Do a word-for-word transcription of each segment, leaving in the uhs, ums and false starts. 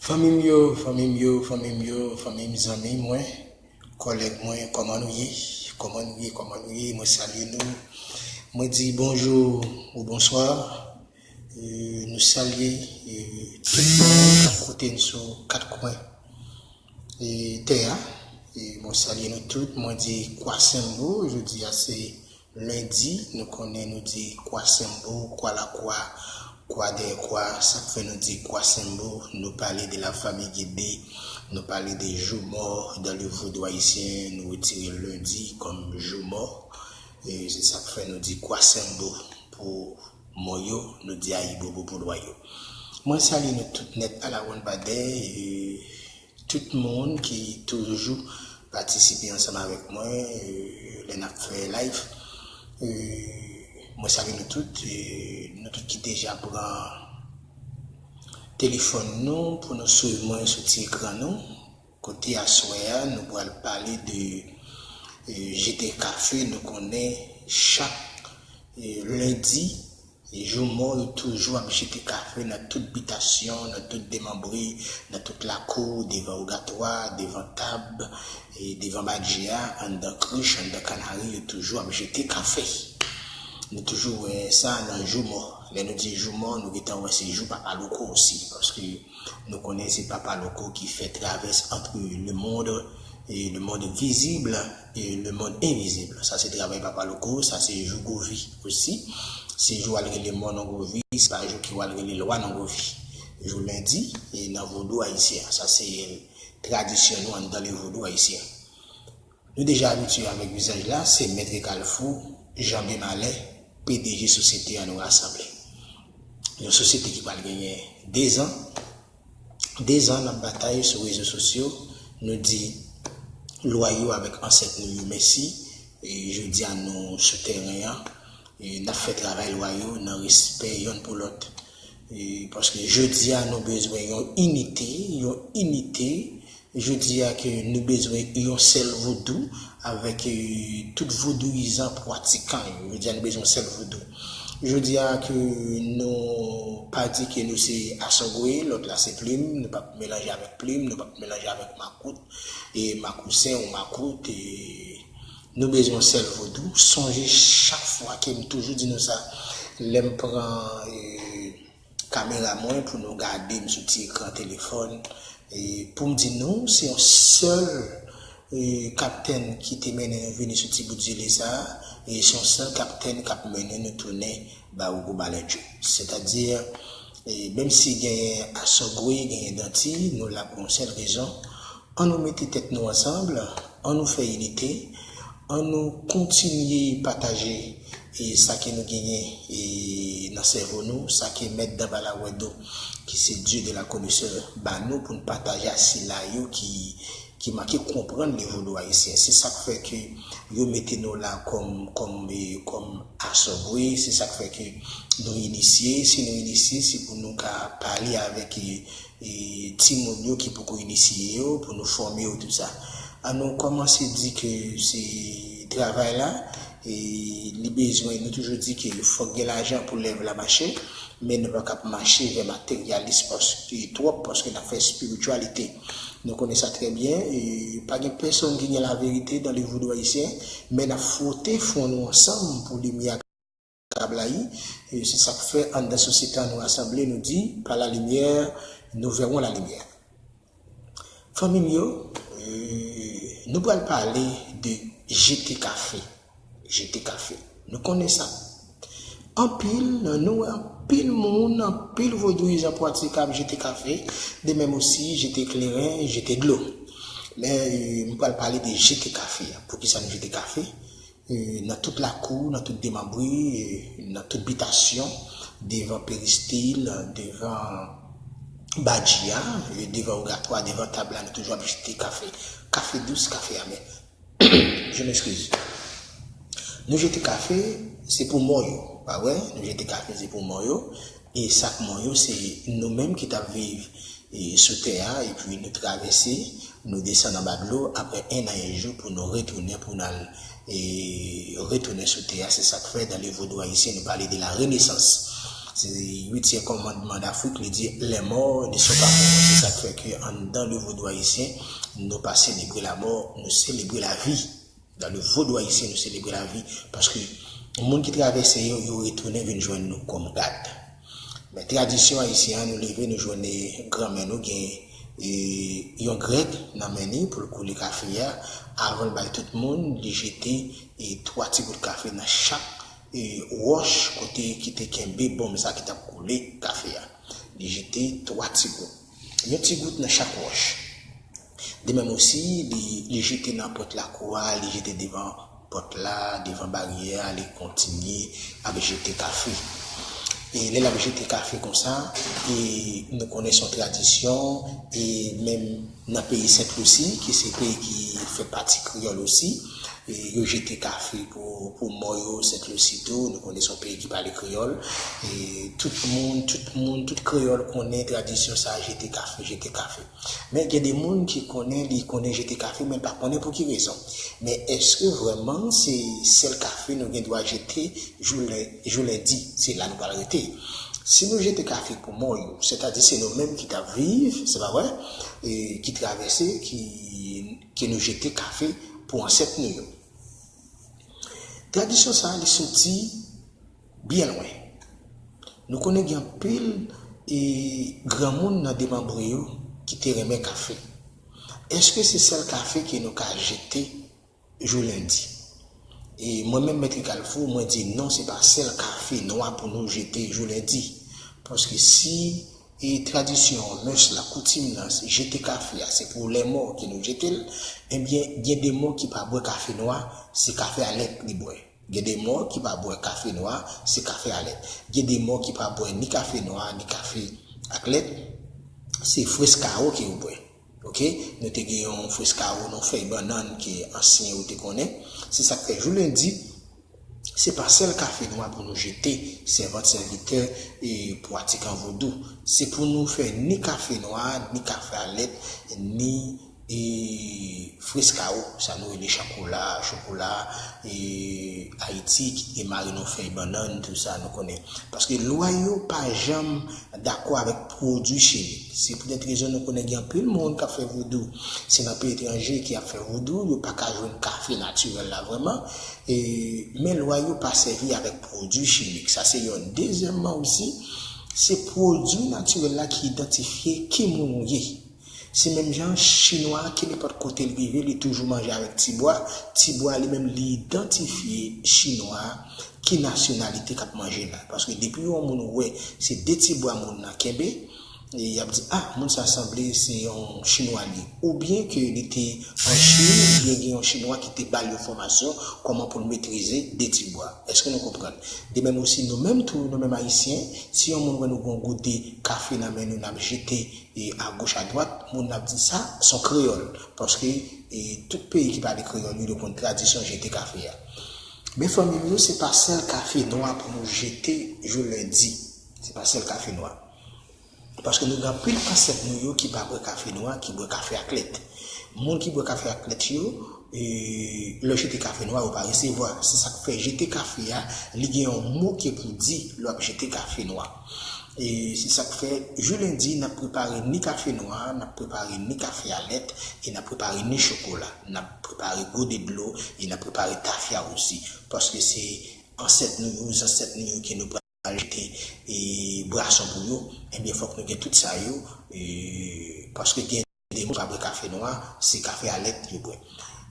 Fanmi m yo, fanmi m yo, fanmi m yo, fanmi m, zanmi mwen, kòlèg mwen, kòman nou ye? Kòman nou ye? Kòman nou ye? Mwen salye nou. Mwen di bonjou ou bonswa. E, nou salye, e, tout moun k ap koute n sou kat kwen, e, tè a. E, mwen salye nou tout. Mwen di kwa Senbo. Jodi a se lendi, nou konnen nou di kwa Senbo, kwa lakwa, kwa dèyè kwa. Sa k fè nou di kwa Senbo? Nou pale de la famille Guédé, nou pale de jou mò dans le vodou haïtien, nou retire lendi kòm jou mò. E se sa k fè nou di kwa Senbo pou mò yo, nou di ayibobo pou lwa yo. Mwen salye nou tout nèt alawonnbadè, e tout moun ki toujou patisipe ansanm avèk mwen, e, lè n ap fè live. E, mwen salye nou tout, e, nou tout ki deja pran telefòn nou pou nou swiv mwen sou ti ekran nou. Kote aswè a, nou pral pale de, e, J T Café. Nou konnen chak, e, lendi, e, jou mò yo toujou ap jete kafe nan tout bitasyon, nan tout demanbre, nan tout lakou, devan wogatwa, devan tab, e, devan badji a, anndan krich, anndan kanari, yo toujou ap jete kafe. Nou toujou wè sa nan jou mò. Lè nou di jou mò, nou gentan wè se jou Papa Loko osi, paske nou konnen se Papa Loko ki fè travès ant le monde, e le monde visible, e le monde invisible. Sa se travay Papa Loko, sa se jou Govi osi. Se jou al rele mò nan Govi, se pa jou ki al rele lwa nan Govi. Jou lendi, e nan vodou ayisyen an. Sa se tradisyon nou anndan le vodou ayisyen. Nou deja abitye avèk vizaj la, se Mèt Kalfou, Janbe Malè, P D G sosyete an nou rasanble. Yon sosyete ki pral genyen dezan. Dezan n ap batay sou rezo sosyo, nou di lwa yo avèk ansèt nou yo mèsi. E jodi a nou sou tèren an, e n ap fè travay lwa yo nan respè yonn pou lòt. E paske jodi a nou bezwen yon inite, yon inite. Jodi a ke nou bezwen yon sèl vodou avèk, e, tout vodouyizan pratikan yo. Jodi a nou bezwen yon sèl vodou. Jodi a ke nou pa di ke nou se Asogwe, lòt la se Plim, nou p ap melanje avèk Plim, nou p ap melanje avèk Makout, e Makousen ou Makout, e nou bezwen yon sèl vodou. Sonje chak fwa ke m toujou di nou sa, lè m pran, e, kamera mwen pou nou gade m sou ti ekran telefòn. E pou m di nou, se yon sèl, e, kaptèn ki te mennen nou vini sou ti bout zile sa a, e se yon sèl kaptèn k ap mennen nou tounen Bawougou Balenjo. Sètadi, e, menm si genyen Asogwe, genyen Danti, nou la pou yon sèl rezon. An nou mete tèt nou ansanm, an nou fè inite, an nou kontinye pataje, e, sa ke nou genyen, e, nan sèvo nou, sa ke Mèt Danbalawèdo, ki se Dieu de la connaisseur, ba nou pou n pataje a sila yo ki, ki manke konprann le vodou ayisyen. Se sa k fè ke yo mete nou la kòm, kòm, e, kòm Asogwe, se sa k fè ke nou inisye. Si nou inisye, se pou nou ka pale avèk, e, e, timoun yo ki poko inisye yo, pou nou fòme yo, tout sa. An nou kòmanse di ke se travay la, e, li bezwen, nou toujou di ke fòk gen lajan pou lèv la mache, men nou pa ka ap mache vè materyalis paske, twòp, paske n ap fè espirityalite. Nou konnen sa trè byen, e pa gen pèsonn ki gen laverite dans le vodou ayisyen, men n ap fwote fwon nou ansanm pou limyè a ka blayi. E se sa k fè anndan sosyete an nou rasanble, nou di, par la lumière, nous verrons la lumière. Fanmi m yo, e, nou pral pale de J T Café. J T Café. Nou konnen sa. Anpil nan nou, anpil moun, anpil vodouyizan pratike ap jete kafe, de menm osi jete kleren, jete dlo. Men, e, m pral pale de J T Café a. Poukisa nou jete kafe? E, nan tout lakou, nan tout demanbre, e, nan tout bitasyon, devan peristil, devan badji a, e, devan wogatwa, devan tab la, nou toujou ap jete kafe. Kafe dous, kafe amè. Je m'excuse. Nou jete kafe, se pou mò yo, pa vre? Nou jete kafe, se pou mò yo. E sa k mò yo, se nou menm ki t ap viv, e, sou tè a, epi nou travèse, nou desann anba dlo, apre en an en jou pou nou retounen, pou n al, e, retounen sou tè a. Se sa k fè, dans le vodou haïtien, nou pale de la renaissance. Se uityèm kòmandman d'Afrik, li di, les morts ne sont pas morts. Se sa k fè ke anndan le vodou ayisyen, nou pa selebre lamò, nou selebre lavi. Dan le vodou ayisyen, nou selebre lavi. Paske moun ki travèse yo, yo retounen vin jwenn nou kòm gad. Men tradisyon ayisyen an, nou leve, nou jwenn granmè nou gen e, yon grèg nan men li pou l koule kafe a. Avan l bay tout moun, li jete e, twa ti gout kafe nan chak e, wòch kote ki te kenbe bonm sa ki t ap koule kafe a. Li jete twa ti gout. Yon ti gout nan chak wòch. De menm osi, li, li jete nan pòt lakou a, li jete devan pòt la, devan baryè a, li kontinye ap jete kafe. E lè l ap jete kafe konsa, e nou konnen se yon tradisyon, e menm nan peyi Sent Lisi, ki se peyi ki fè pati kreyòl osi, e yo jete kafe pou, pou mò yo, Sent Lisi tou, nou konnen se yon peyi ki pale kreyòl, e tout moun, tout moun, tout kreyòl konnen tradisyon sa, jete kafe, jete kafe. Men gen de moun ki konnen, li konnen jete kafe, men l pa konnen pou ki rezon. Men èske vrèman se sèl kafe nou gen dwa jete jou lè-, jou lendi? Se la nou pral rete. Si nou jete kafe pou mò yo, sètadi se nou menm ki t ap viv, se pa vre, e ki travèse, ki, ki nou jete kafe pou ansèt nou yo. Tradisyon sa a, li soti byen lwen. Nou konnen gen anpil e granmoun nan demanbre yo ki te renmen kafe. Èske se sèl kafe ke nou ka jete jou lendi? E mwen menm, Mèt Kalfou, mwen di non, se pa sèl kafe nwa pou nou jete jou lendi. Paske si e tradisyon, mès la, koutim nan, se jete kafe a, se pou lè mò ke nou jete l, ebyen, gen de mò ki pa bwè kafe nwa, se kafe a lèt li bwè. Gen de mò ki pa bwè kafe nwa, se kafe a lèt. Gen de mò ki pa bwè ni kafe nwa, ni kafe ak lèt, se freskawo ke yo bwè. Oke? Nou te gen yon freskawo, yon fèy bannann ke ansyen yo te konnen. Se sa k fè jou lendi, se pa sèl kafe nwa pou nou jete, sèvant, sèvitè e pratikan vodou. Se pou nou fè ni kafe nwa, ni kafe a lèt, ni e freskawo, sa nou rele chakola, chokola, e Ayiti ki te mare nan fèy bannann, tou sa nou konnen. Paske lwa yo pa janm dakò avèk pwodui chimik. Se poutèt rezon nou konnen gen anpil moun k ap fè vodou. Se nan peyi etranje ki ap fè vodou, yo pa ka jwenn kafe natirèl la vrèman. E, men lwa yo pa sèvi avèk pwodui chimik. Sa se yonn. Dezyèmman osi, se pwodui natirèl la ki idantifye ki moun ou ye. Se menm jan chinwa a, kenenpòt kote l rive, li toujou manje avèk tibwa. Tibwa li menm, li idantifye chinwa a, ki nasyonalite k ap manje la. Paske depi yon moun wè se de tibwa moun nan kenbe, e y ap di, ah, moun sa sanble se yon chinwa li. Oubyen ke li te an Chin, oubyen gen yon chinwa ki te ba l yon fòmasyon kòman pou l metrize de tibwa. Èske nou konprann? De menm osi, nou menm tou, nou menm ayisyen, si yon moun wè nou gen yon gode kafe nan men nou, n ap jete e agoch adwat, moun ap di sa, se yon kreyòl. Paske e tout peyi ki pale kreyòl yo, yo konn tradisyon jete kafe a. Men fanmi m yo, se pa sèl kafe nwa pou nou jete jou lendi. Se pa sèl kafe nwa. Paske nou gen anpil ansèt nou yo ki pa bwè kafe nwa, ki bwè kafe ak lèt. Moun ki bwè kafe ak lèt yo, e, lè yo jete kafe nwa, yo pa resevwa. Se sa k fè jete kafe a, li gen yon mo ke pou di lè w ap jete kafe nwa. E se sa k fè, jou lendi, n ap prepare ni kafe nwa, n ap prepare ni kafe a lèt, e n ap prepare ni chokola. N ap prepare gode dlo, e n ap prepare tafya osi. Paske se ansèt nou yo, zansèt nou yo ke nou pral jete, e, bwason pou yo. Ebyen, fòk nou gen tout sa yo, e, paske gen de moun pa bwè kafe nwa, se kafe a lèt yo bwè.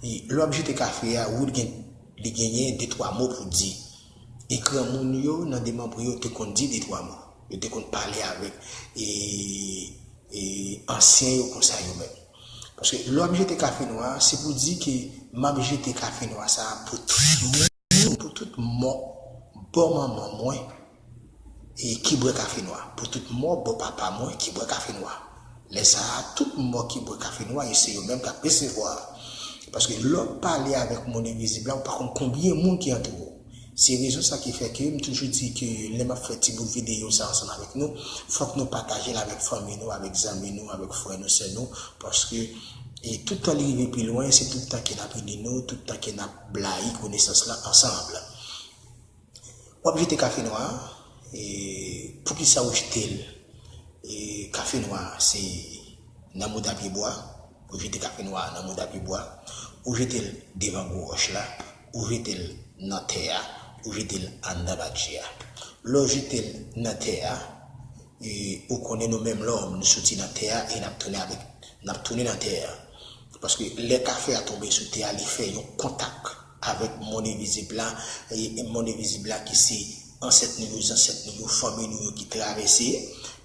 E lè w ap jete kafe a, wi, li gen, li genyen de twa mo pou di. E granmoun yo, nan demanbre yo, te konn di de twa mo. Yo te konn pale avèk, e, e ansyen yo konsa yo menm. Paske lè w ap jete kafe nwa, se pou di ke m ap jete kafe nwa sa a pou tout moun, pou tout mò bò manman mwen, e ki bwè kafe nwa, pou tout mò bò papa mwen ki bwè kafe nwa. Lè sa a, tout mò ki bwè kafe nwa, e se yo menm k ap resevwa. Paske lè w ap pale avèk moun envizib la, ou pa konn konbyen moun ki antoure w. Se rezon sa ki fè ke m toujou di ke lè m ap fè ti bout videyo sa ansanm avèk nou, fòk nou pataje l avèk fanmi nou, avèk zanmi nou, avèk frè nou, sè nou, paske, e tout tan li rive pi lwen, se tout tan ke n ap ini nou, tout tan ke n ap blayi konesans lan ansanm. W ap jete kafe nwa a, E poukisa ou jete l? E kafe nwa se nan mouda pye bwa, ou jete kafe nwa nan mouda pye bwa, ou jete l devan gwo wòch la, ou jete l nan tè a, ou jete l anndan batje a. Lè w jete l nan tè a, e ou konnen nou menm lòm, nou soti nan tè a e n ap tounen avèk, n ap tounen nan tè a. Paske lè kafe a tonbe sou tè a, li fè yon kontak avèk monn envizib la, e monn envizib la ki se ansèt nou yo, zansèt nou yo, fanmi nou yo ki travèse,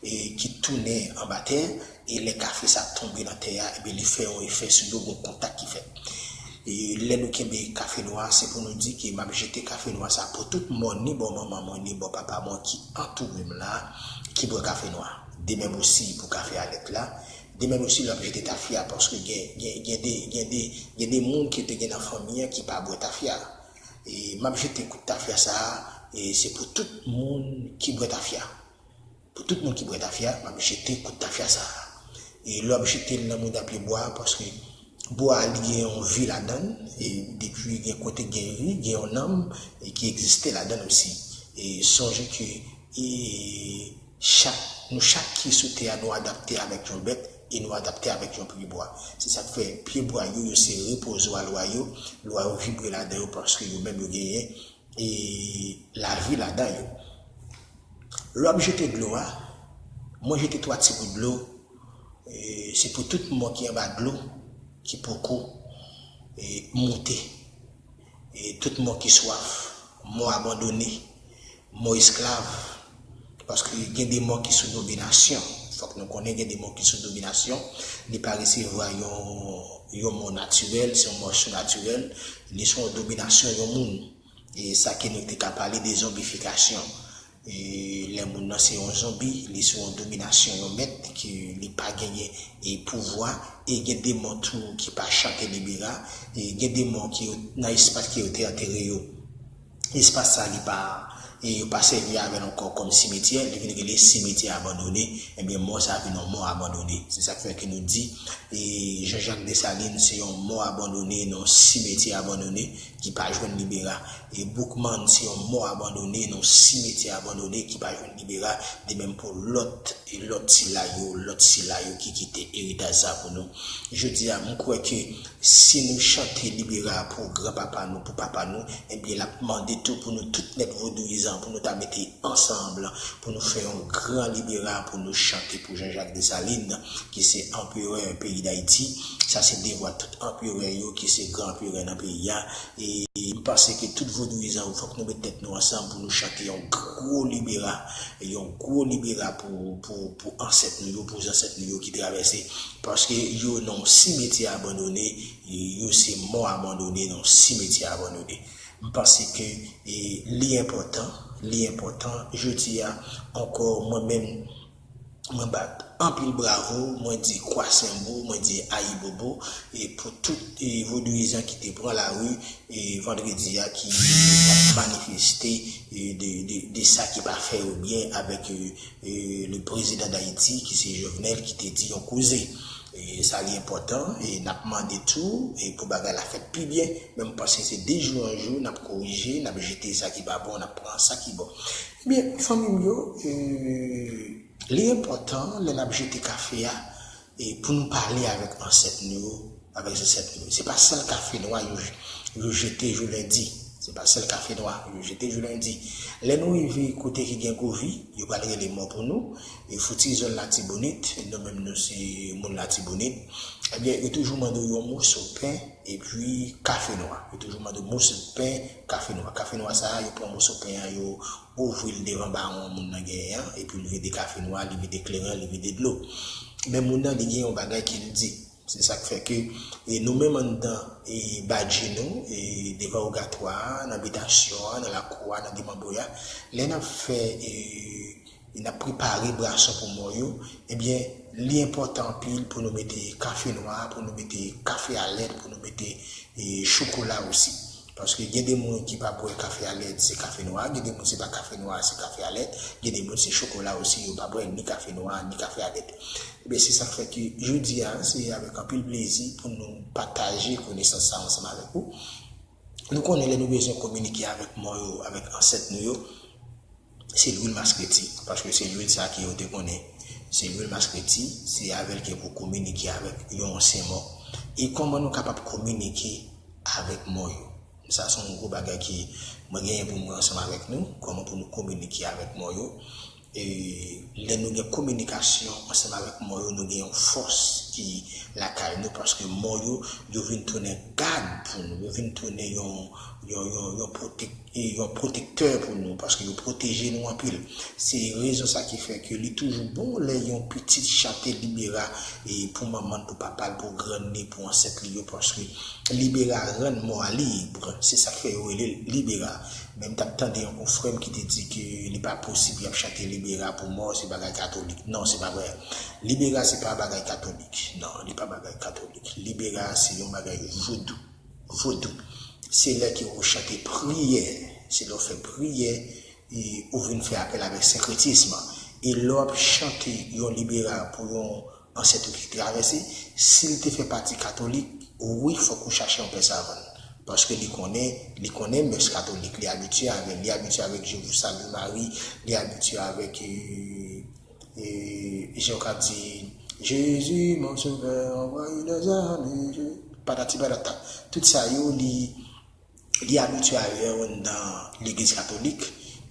e ki tounen anba tè, e lè kafe sa tonbe nan tè a, ebyen li fè yon efè sou yo, gon kontak ki fèt. E lè nou kenbe kafe nwa, se pou nou di ke m ap jete kafe nwa sa pou tout moun, ni bò manman mwen, ni bò papa mwen ki antoure m la, ki bwè kafe nwa. De menm osi pou kafe a lèt la, de menm osi l ap jete tafya, paske gen, gen, gen de, gen de, gen de moun ki te gen nan fanmi an ki pa bwè tafya. E m ap jete kout tafya sa a, e se pou tout moun ki bwè tafya. Pou tout moun ki bwè tafya, m ap jete kout tafya sa a. E lè w ap jete l nan mouda pye bwa a, paske bwa a, li gen yon vi ladan l, e depi gen kote gen vi, gen yon nanm, e ki egziste ladan l osi. E sonje ke, e chak, nou chak ki sou tè a, nou adapte avèk yon bèt, e nou adapte avèk yon pye bwa. Se sa k fè pye bwa yo, yo se repozwa lwa yo, lwa yo vibre ladan yo, paske yo menm yo genyen, e lavi ladan yo. Lè w ap jete dlo a, mwen jete twa ti gout dlo, e se pou tout mò ki anba dlo, ki poko, e moute, e tout mò ki swaf, mò abandone, mò esklav, paske gen de mò ki sou dominasyon. Fòk nou konnen gen de mò ki sou dominasyon, li pa resevwa yon, yon mò natirèl, se yon mò sinatirèl, li sou yon dominasyon yon moun. E sa ke nou te ka pale de zonbifikasyon. E lè moun nan se yon zonbi, li sou yon dominasyon yon mèt, ke li pa genyen e pouvwa, e gen de mò tou ki pa chante libera, e gen de mò ki yo, nan espas ke yo te antere yo, espas sa li pa, e yo pa sèvi avè l ankò kòm simetyè, li vin rele simetyè abandone, ebyen mò sa vin yon mò abandone. Se sa k fè ke nou di, e Jean-Jacques Dessalines se yon mò abandone nan yon simetyè abandone ki pa jwenn libera. E Boukman se yon mò abandone nan yon simetyè abandone ki pa jwenn libera, de menm pou lòt, e lòt sila yo, lòt sila yo ki kite eritaj sa pou nou. Jodi a, m kwè ke si nou chante libera pou granpapa nou, pou papa nou, ebyen l ap mande tou pou nou tout nèt vodouyizan, pou nou ta mete ansanm, pou nou fè yon gran libera, pou nou chante pou Jean-Jacques Dessalines, ki se anperè peyi Dayiti. Sa se devwa tout anperè yo, ki se gran anperè nan peyi a. E m panse ke tout vodouyizan yo, fòk nou met tèt nou ansanm pou nou chante yon gwo libera, yon gwo libera pou, pou, pou ansèt nou yo, pou zansèt nou yo ki travèse. Paske yo nan yon simetyè abandone, e yo se mò abandone nan yon simetyè abandone. M panse ke, e, li enpòtan, li enpòtan. Jodi a ankò, mwen menm, mwen bat anpil bravo, mwen di kwasenbo, mwen di ayibobo, e pou tout, e, vodouyizan ki te pran lari, e, vandredi a, ki t ap manifeste, e, de, de, de sa ki pa fè yo byen avèk, e, e, le prezidan Dayiti, ki se Jovenel, ki te di yon koze. E sa li enpòtan, e n ap mande tou, e pou bagay la fèt pi byen, men m panse se de jou an jou, n ap korije, n ap jete sa ki pa bon, n ap pran sa ki bon. Ebyen, fanmi m yo, e, li enpòtan lè n ap jete kafe a, e pou nou pale avèk ansèt nou yo, avèk zansèt nou yo. Se pa sèl kafe nwa yo, yo jete jou lendi. Se pa sèl kafe nwa yo jete jou lendi. Lè nou rive kote ki gen govi, yo pral rele mò pou nou. E fouti zòn Latibonit, nou menm nou se moun Latibonit. Ebyen, yo toujou mande w yon moso pen epi kafe nwa. Yo toujou mande w moso pen, kafe nwa. Kafe nwa sa a, yo pran moso pen an, yo ouvri l devan bawon moun nan genyen an, epi l vide kafe nwa, li vide kleren, li vide dlo. Men moun nan, li gen yon bagay ke l di. Se sa k fè ke, e, nou menm anndan, e, badje nou, e, devan wogatwa a, nan bitasyon an, nan lakou a, nan demanboy a, lè n ap fè, e, e n ap prepare bwason pou mò yo, ebyen, li enpòtan anpil pou nou mete kafe nwa, pou nou mete kafe alèt, pou nou mete, e, chokola osi. Paske gen de moun ki pa bwè kafe alèt, se kafe nwa, gen de moun se pa kafe nwa, se kafe alèt, gen de moun se chokola osi, yo pa bwè ni kafe nwa, ni kafe alèt. Ebyen, se sa k fè ke jodi a, se avèk anpil plezi pou nou pataje konesans sa ansanm avèk ou. Nou konnen lè nou bezwen kominike avèk mò yo, avèk ansèt nou yo, se lwil maskreti, paske se lwil sa ke yo te konnen. Se lwil maskreti, se avè l ke pou kominike avèk yon ansyen mò. E kòman nou kapab kominike avèk mò yo? Sa se yon gwo bagay ke mwen genyen pou mwen ansanm avèk nou, kòman pou nou kominike avèk mò yo. E lè nou gen kominikasyon ansanm avèk mò yo, nou gen yon fòs ki lakay nou, paske mò yo, yo vin tounen gad pou nou, yo vin tounen yon, yon, yon, yon pwotek-, e yon pwotektè pou nou, paske yo pwoteje nou anpil. Se rezon sa ki fè ke li toujou bon lè yon pitit chante Libera, e pou manman l, pou papa l, pou grann li, pou ansèt li yo, paske Libera rann mò a lib. Se sa k fè yo rele l Libera. Men m t ap tande yon konfrè m ki te di ke li pa posib y ap chante Libera pou mò, se bagay katolik. Non, se pa vre. Libera se pa bagay katolik. Non, li pa bagay katolik. Libera se yon bagay vodou. Vodou. Se lè ke ou chante priyè, se lè w fè priyè, e ou vin fè apèl avèk senkretism. E lè w ap chante yon Libera pou yon ansèt ou ki travèse, si l te fè pati katolik, wi, fòk ou chache yon pè savann. Paske li konnen, li konnen mès katolik, li abitye avè l, li abitye avèk Je vous salue Marie, li abitye avèk, e, e, jan yo ka di, Jésus, mon sauveur, envoie nos amis, patati patata. Tout sa yo, li, li abitye avè yo anndan legliz katolik,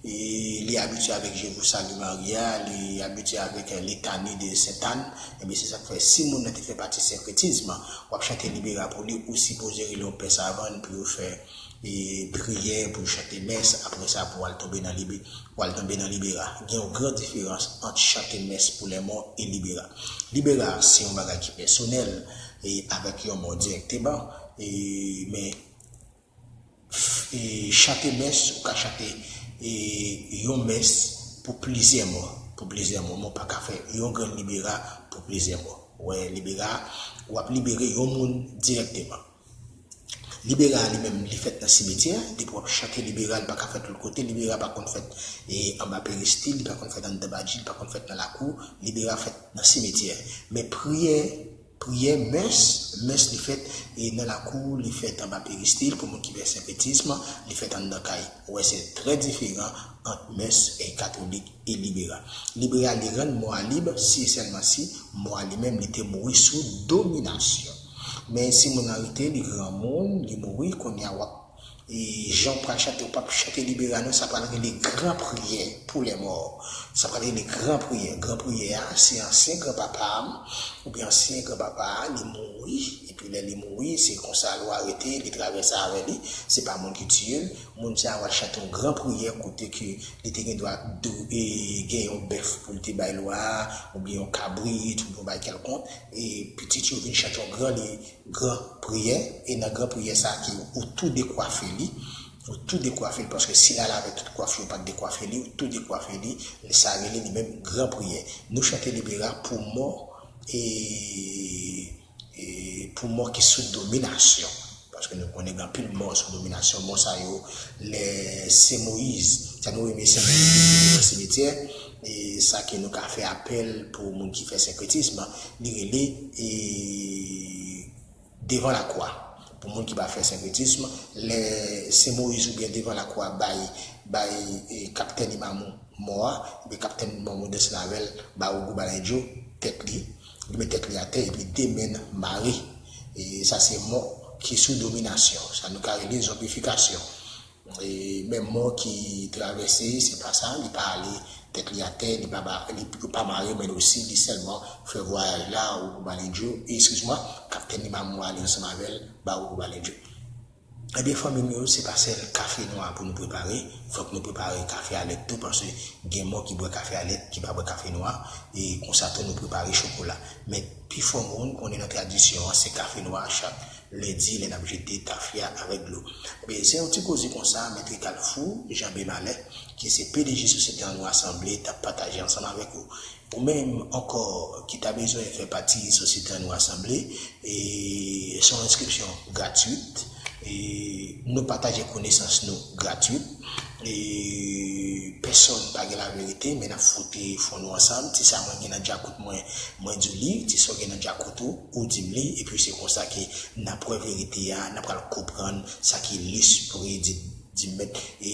e li abitye avèk Je vous salue Maria, li abitye avèk, eh, Litanie de Sainte Anne. Ebyen, se sa k fè, si moun nan te fè pati senkretism, w ap chante Libera pou li, ou sipoze rele yon pè savann pou yo fè, e, priyè, pou yo chante mès, apre sa, pou w al tonbe nan Libe-, pou w al tonbe nan Libera. Gen yon gran diferans ant chante mès pou lèmò e Libera. Libera, se yon bagay ki pèsonèl, e avèk yon mò dirèkteman, e, men, e, chante mès, ou ka chante, e, yon mès pou plizyè mò, pou plizyè mò, men w pa ka fè yon grenn Libera pou plizyè mò. Wè, Libera, w ap libere yon moun dirèkteman. Libera li menm, li fèt nan simetyè. Depi w ap chante Libera, li pa ka fèt lòt kote. Libera pa konn fèt, e, anba peristil, li pa konn fèt anndan badji, li pa konn fèt nan lakou. Libera fèt nan simetyè. Men priyè, priyè mès, mès li fèt, e, nan lakou, li fèt anba peristil pou moun ki fè senkretism, li fèt anndan kay. Ou wè, se trè diferan ant mès, e, katolik e Libera. Libera, li rann mò a lib si e sèlman si mò a li menm li te mouri sou dominasyon. Men si moun nan rete, li granmoun, li mouri, kounye a w ap, e, jan w pral chante, w p ap chante Libera non, sa pral rele gran priyè pou lèmò. Sa pral rele gran priyè. Gran priyè a, se ansyen granpapa m, oubyen ansyen granpapa a, li mouri, epi lè li mouri, se konsa lwa rete, li travèse avè li, se pa moun ki tiye l. Moun sa a pral chante yon gran priyè kote ke li te gen dwa dou-, e, gen yon bèf pou l te bay lwa a, oubyen yon kabrit, oubyen yon bagay kèlkonk, e pitit yo vin chante yon gran li-, gran priyè, e nan gran priyè sa a ke ou tou dekwafe li, ou tou dekwafe li, paske si l al avèk tout kwafi, ou pa t dekwafe li, ou tou dekwafe li, sa rele li menm gran priyè. Nou chante Libera pou mò, e, e pou mò ki sou dominasyon. Paske nou konnen gen anpil mò sou dominasyon. Mò sa yo, lè Sen Moyiz, sa nou rele Sen Moyiz, li rele nan simetyè, e sa ke nou ka fè apèl pou moun ki fè senkretism, li rele, e, devan lakwa. Pou moun ki pa fè senkretism, lè Sen Moyiz oubyen devan lakwa bay, bay, e, kaptèn Imamou mò a, epi kaptèn Imamou desann avè l, ba Ougou Balendjo, tèt li, li met tèt li atè, epi de men l mare. E sa se mò ki sou dominasyon. Sa nou ka rele zonbifikasyon. E menm mò ki travèse, se pa sa, li pa ale tèt li atè, li pa ba-, li, li pa mare men l osi, li sèlman fè vwayaj la, Ougou Balendjo, e, eskiz mwa, kaptèn Imamou ale ansanm avè l, ba Ougou Balendjo. Ebyen, fanmi m yo, se pa sèl kafe nwa pou nou prepare, fòk nou prepare kafe a lèt tou, paske gen mò ki bwè kafe a lèt, ki pa bwè kafe nwa, e konsa tou nou prepare chokola. Men pifò moun konnen nan tradisyon an, se kafe nwa chak lendi lè n ap jete tafya avèk dlo. Ebyen, se yon ti koze konsa, Mèt Kalfou, Janbe Malè, ki se P D G Sosyete An Nou Rasanble, t ap pataje ansanm avèk ou. Ou menm ankò ki ta bezwen fè pati Sosyete An Nou Rasanble, e se yon enskripsyon gratwit, e nou pataje konesans nou gratwit, e pèsonn pa gen laverite, men n ap fwote fwon nou ansanm. Ti sa mwen gen nan djakout mwen, mwen di w li, ti sa w gen nan djakout ou, ou di m li, epi se konsa ke n ap wè verite a, n ap pral konprann sa ke lespri di di mèt, e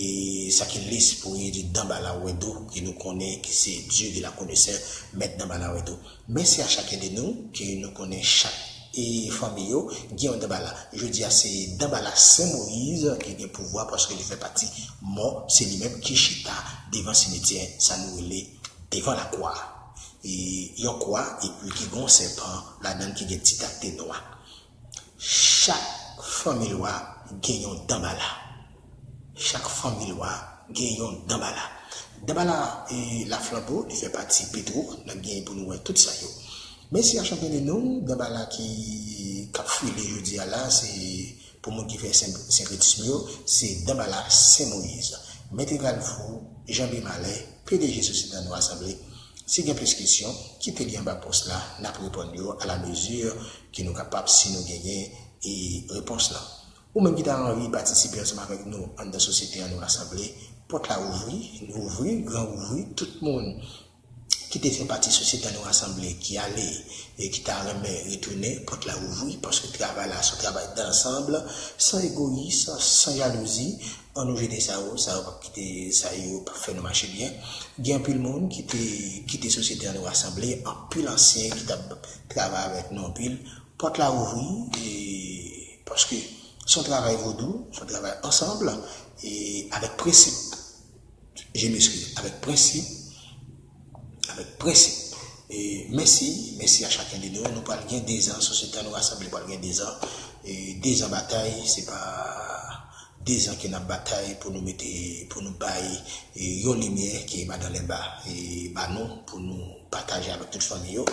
sa ki lespri di Danbala Wendo, ke nou konnen ki se Dieu de la connaisseur, mèt Danbala Wendo. Mèsi a chacun de nous, ke nou konnen chak e fanmi yo gen yon Danbala. Jodi a se Danbala Sen Moyiz ki gen pouvwa paske li fè pati mò, se li menm ki chita devan simetyè, sa nou rele devan lakwa. E yon kwa, epi ki gen yon sèpan ladan ki gen ti takte nwa. Chak fanmi lwa gen yon Danbala. Chak fanmi lwa gen yon Danbala. Danbala e Laflanbo, li fè pati Petwo, n ap gen pou nou wè tout sa yo. Mèsi a chacun de nous, Danbala ki k ap file jodi a la, se pou moun ki fè sen-, senkretism yo, se Danbala Sen Moyiz. Mèt Egalvou, Janbe Malè, P D G Sosyete Annou Asanble. Si gen plis kesyon, kite li anba pòs la, n ap reponn yo a la mezi ke nou kapab si nou genyen e repons lan. Ou menm ki ta anvi patisipe ansanm avèk nou anndan Sosyete Annou Asanble, pòt la ouvri, nou ouvri, gran ouvri, tout moun ki te fè pati Sosyete Annou Asanble ki ale e ki ta renmen retounen, pòt la ouvri, paske travay la se yon travay dansanm, san egoyis, san jalouzi. Annou jete sa yo, sa yo p ap kite, sa yo p ap fè nou mache byen. Gen anpil moun ki te kite Sosyete Annou Asanble, anpil ansyen ki t ap travay avèk nou anpil. Pòt la ouvri, e, paske se yon travay vodou, se yon travay ansanm, e avèk prensip. Je m'excuse, avèk prensip, avèk prensip. E mèsi, mèsi a chacun de nous. Nou pral gen dezan, Sosyete Annou Asanble pral gen dezan. E dezan batay, se pa dezan ke n ap batay pou nou mete, pou nou bay, e, yon limyè ke Madan Lenba, e, ba nou, pou nou pataje avèk tout fanmi yo.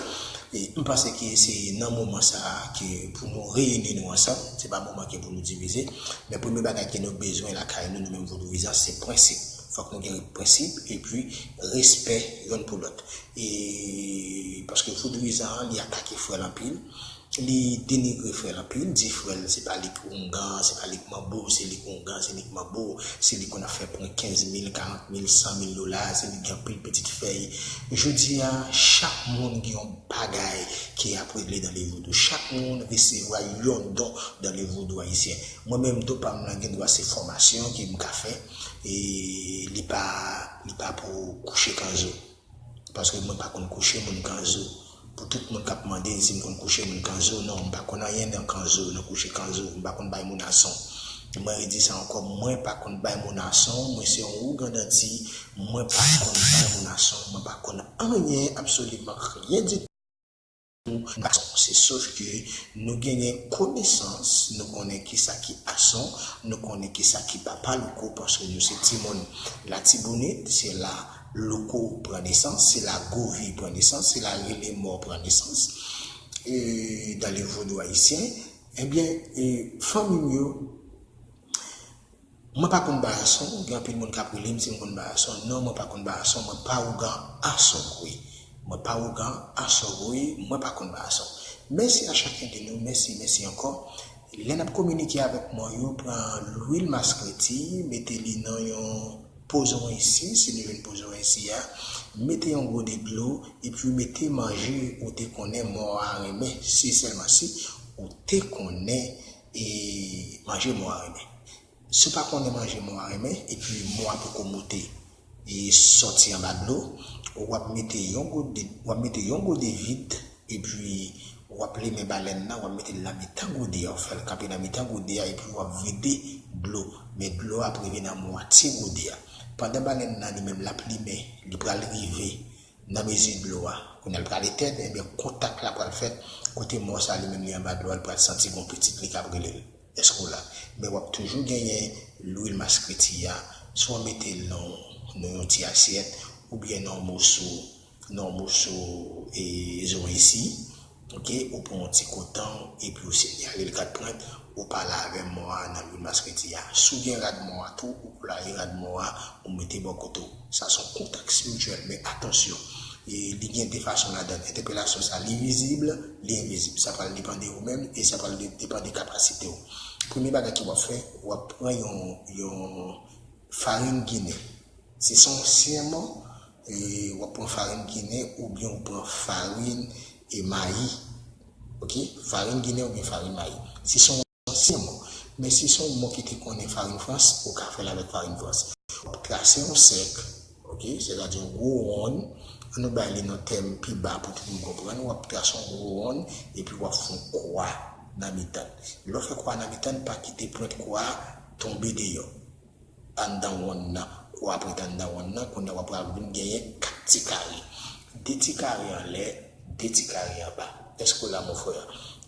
E m panse ke se nan moman sa a ke pou nou reyini nou ansanm, se pa moman ke pou nou divize. Men premye bagay ke nou bezwen lakay nou, nou menm vodouyizan, se prensip. Fòk nou gen prensip epi respè yonn pou lòt. E paske vodouyizan an, li atake frè l anpil, li denigre frè l anpil, di frè l se pa li k oungan, se pa li k manbo, se li k oungan, se li k manbo, se li konn ap fè pran kenz mil, karant mil, san mil dola, se li gen anpil pitit fèy. Jodi a, chak moun gen yon bagay ke y ap regle dans le vodou. Chak moun resevwa yon don dans le vodou ayisyen. Mwen menm, don pa m lan gen dwa se fòmasyon ke m ka fè, e li pa, li pa pou kouche kanzo. Paske mwen pa konn kouche moun kanzo. Pou tout moun k ap mande si m konn kouche moun kanzo, non, m pa konn anyen nan kanzo, nan kouche kanzo, m pa konn bay moun ason. Mwen redi sa ankò, mwen pa konn bay moun ason, mwen se yon ougan danti, mwen pa konn bay moun ason, mwen pa konn anyen, absoliman anyen ditou. Se sof ke nou genyen konesans, nou konnen kisa ki ason, nou konnen kisa ki papa louko, paske nou se timoun Latibonit, se la louko pran nesans, se la govi pran nesans, se la rele mò pran nesans, e, dans le vodou ayisyen. Ebyen, e, fanmi m yo, mwen pa konn bay ason, gen anpil moun k ap rele m si m konn bay ason. Non, mwen pa konn bay ason, mwen pa ougan asogwe. Mwen pa ougan asogwe, mwen pa konn bay ason. Mèsi a chacun de nous, mèsi, mèsi ankò. Lè n ap kominike avèk mò yo, pran lwil maskreti, mete li nan yon pozon isi, si nou jwenn pozon isi a, mete yon gode dlo, epi mete manje ou te konnen mò a renmen, si sèlman si ou te konnen e manje mò a renmen. Si w pa konnen manje mò a renmen, epi mò a poko moute, e sòti anba dlo, w ap mete yon gode, w ap mete yon gode vid, epi w ap limen balèn nan, w ap mete l nan mitan gode a, w fè l kanpe nan mitan gode a, epi w ap vide dlo. Men dlo a ap rive nan mwatye gode a. Pandan balèn nan li menm l ap limen, li pral rive nan mezi dlo a. Kounye a l pral etèn, ebyen kontak la pral fèt, kote mò sa li menm li anba dlo a, li pral santi gon pitit li k ap rele l. Èske w la? Men w ap toujou genyen lwil maskreti a, swa w mete l nan, nan yon ti asyèt, oubyen nan yon moso, nan yon moso, e, zon isi, oke, ou pran yon ti koton, epi w sinyale l kat pwent, ou pale avè mò a nan lwil maskreti a. Si w gen rad mò a tou, ou playe rad mò a, ou mete bò kote w. Sa se yon kontak espirityèl, men atansyon, e, li gen de fason ladan l. Entèpelasyon sa, li vizib, li envizib. Sa pral depann de ou menm e sa pral de-, depann de kapasite w. Premye bagay ke w ap fè, w ap pran yon, yon farin ginen. Si se yon sèmon, e, w ap pran farin ginen oubyen w pran farin e mayi. Oke? Farin ginen oubyen farin mayi. Si se yon sèmon, Men si se yon mo ki te konnen farin frans, ou ka fè l avèk farin frans. W ap trase yon sèk, ok, sètadi yon gwo wonn. An nou bay li nan tèm pi ba pou tout moun konprann. W ap trase yon gwo wonn, epi w ap fè yon kwa nan mitan. Lè w fè kwa nan mitan, pa kite pwent kwa a tonbe deyò. Anndan wonn nan, kwa ap ret anndan wonn nan, kounye a w ap pral vin genyen kat ti kare. De ti kare anlè, de ti kare anba. Èske w la, mon frè?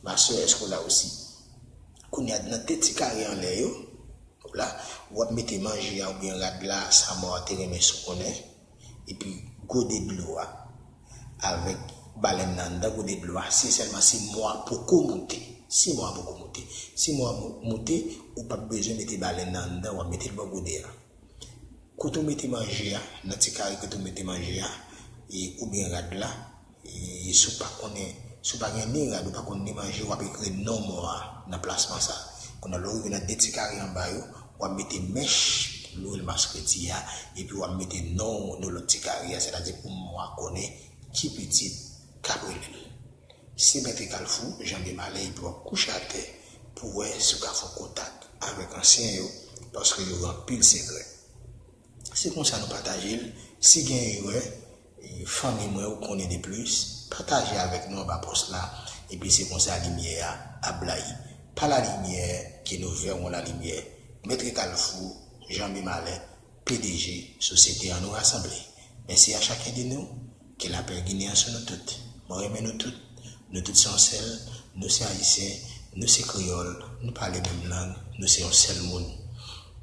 Ma sè, èske w la osi? Kounye a, nan de ti kare anlè yo, la, w ap mete manje a oubyen rad la, sa mò a te renmen si w konnen, epi gode dlo a, avèk balèn nan anndan gode dlo a, se sèlman si mò a poko moute. Si mò a poko moute. Si mò a mou- moute, ou p ap bezwen mete balèn nan anndan, w ap mete l bò gode a. Kote w mete manje a, nan ti kare kote w mete manje a, e, oubyen rad la, e, si w pa konnen, si w pa gen ni rad, ou pa konn ni manje, w ap ekri non mò a nan plasman sa. Kounye a, lè w rive nan de ti kare anba yo, w ap mete mèch lwil maskredi a, epi w ap mete non w nan lòt ti kare a, sètadi pou mò a konnen ki pitit k ap rele l. Se Mèt Kalfou, Janbe Malè, epi w ap kouche atè pou w wè si w ka fè yon kontak avèk ansyen yo, paske yo gen anpil sekrè. Se konsa nou pataje l. Si gen erè, e, fanmi mwen ou konnen de plis, pataje avèk nou anba pòs la, epi se konsa limyè a ap blayi. Pa la lumière que nous verrons la lumière. Mèt Kalfou, Janbe Malè, P D G Sosyete An Nou Rasanble. Mèsi a chacun de nous. Ke lapè Ginen an sou nou tout. Mwen renmen nou tout. Nou tout se yon sèl. Nou se Ayisyen. Nou se kreyòl. Nou pale menm lang. Nou se yon sèl moun.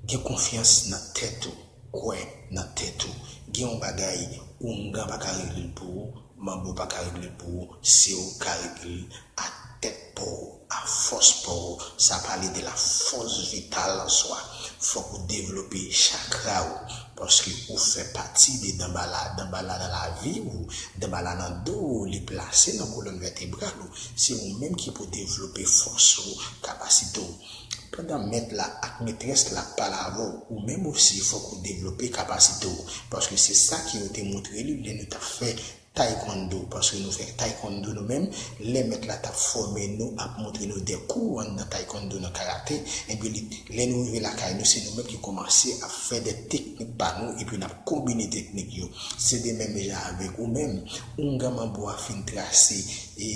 Gen konfyans nan tèt ou. Kwè nan tèt ou. Gen yon bagay, oungan pa ka regle l pou ou, manbo pa ka regle l pou ou, se ou k ka regle l ak tèt pa w, ak fòs pa w. Sa pale de la force vitale en soi. Fòk ou devlope chakra ou, paske ou fè pati de danbala. Danbala nan lavi ou, danbala nan do ou, li plase nan kolòn vètebral ou. Se ou menm ki pou devlope fòs ou, kapasite w. Pandan mèt la ak metrès la ap pale avè w, ou menm osi fòk ou devlope kapasite w, paske se sa ke yo te montre li lè nou t ap fè taekwondo, paske nou fè taekwondo nou menm, lè mèt la t ap fòme nou, ap montre nou de kou anndan taekwondo nan karate, ebyen li, lè nou rive lakay nou, se nou menm ki kòmanse ap fè de teknik pa nou, epi n ap konbine teknik yo. Se de menm jan avèk ou menm, oungan manbo a fin trase e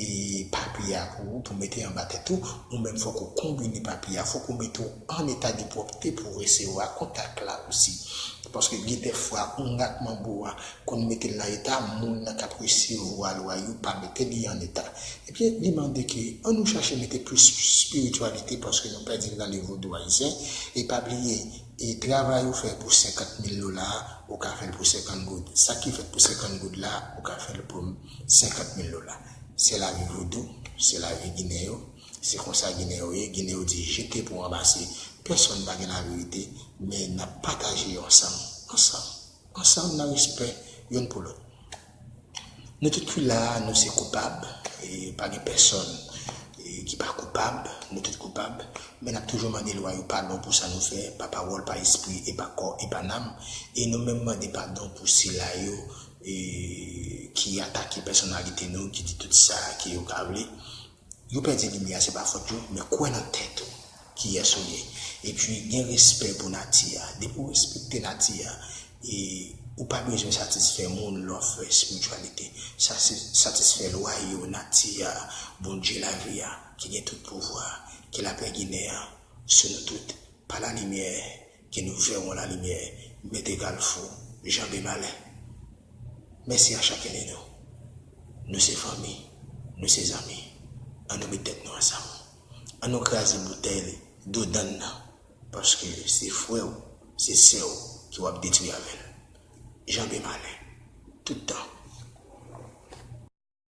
papye a pou ou, pou mete anba tèt ou, ou menm fòk ou konbine papye a, fòk ou mete w an eta de pwòpte pou w resevwa kontak la osi. Paske gen dèfwa, oungan ak manbo a konn mete l nan eta, moun nan k ap resevwa lwa yo pa mete li an eta. Ebyen, li mande ke an nou chache mete plis espirityalite paske nou pèdi l nan level vodou ayisyen. E pa bliye, e travay ou fè pou senkant mil dola, ou ka fè l pou senkant goud. Sa ki fèt pou senkant goud la, ou ka fè l pou senkant mil dola. Se lavi vodou, se lavi Ginen yo, se konsa Ginen yo ye. Ginen yo di jete pou ranmase. Pèsonn pa gen laverite, men n ap pataje yo ansanm, ansanm. Ansanm nan respè youn pou lòt. Nou tout ki la a, nou se koupab, e pa gen pèsonn, e ki pa koupab, nou tout koupab, men n ap toujou mande lwa yo padon pou sa nou fè, pa pawòl, pa espri, e pa kò, e pa nanm, e nou menm mande padon pou sila yo, e ki atake pèsonalite nou, ki di tout sa ke yo ka vle. Yo pèdi limyè a, se pa fòt yo, men kwè nan tèt ou, kiyès ou ye. Epi gen respè pou nati a. Depi w respekte nati a, e ou pa bezwen satisfè moun lè w ap fè espirityalite. Sa se satisfè lwa yo, nati a, Bondye lavi a, ki gen tout pouvwa, ki lapè Ginen an, sou nou tout. Par la lumière que nous verrons la lumière, Mèt Kalfou, Janbe Malè. Mèsi a chacun de nous. Nou se fanmi, nou se zanmi. An nou met tèt nou ansanm. An nou kraze boutèy dodann nan, paske se frè w, se sè w ke w ap detwi avè l. Janbe Malè, tout tan.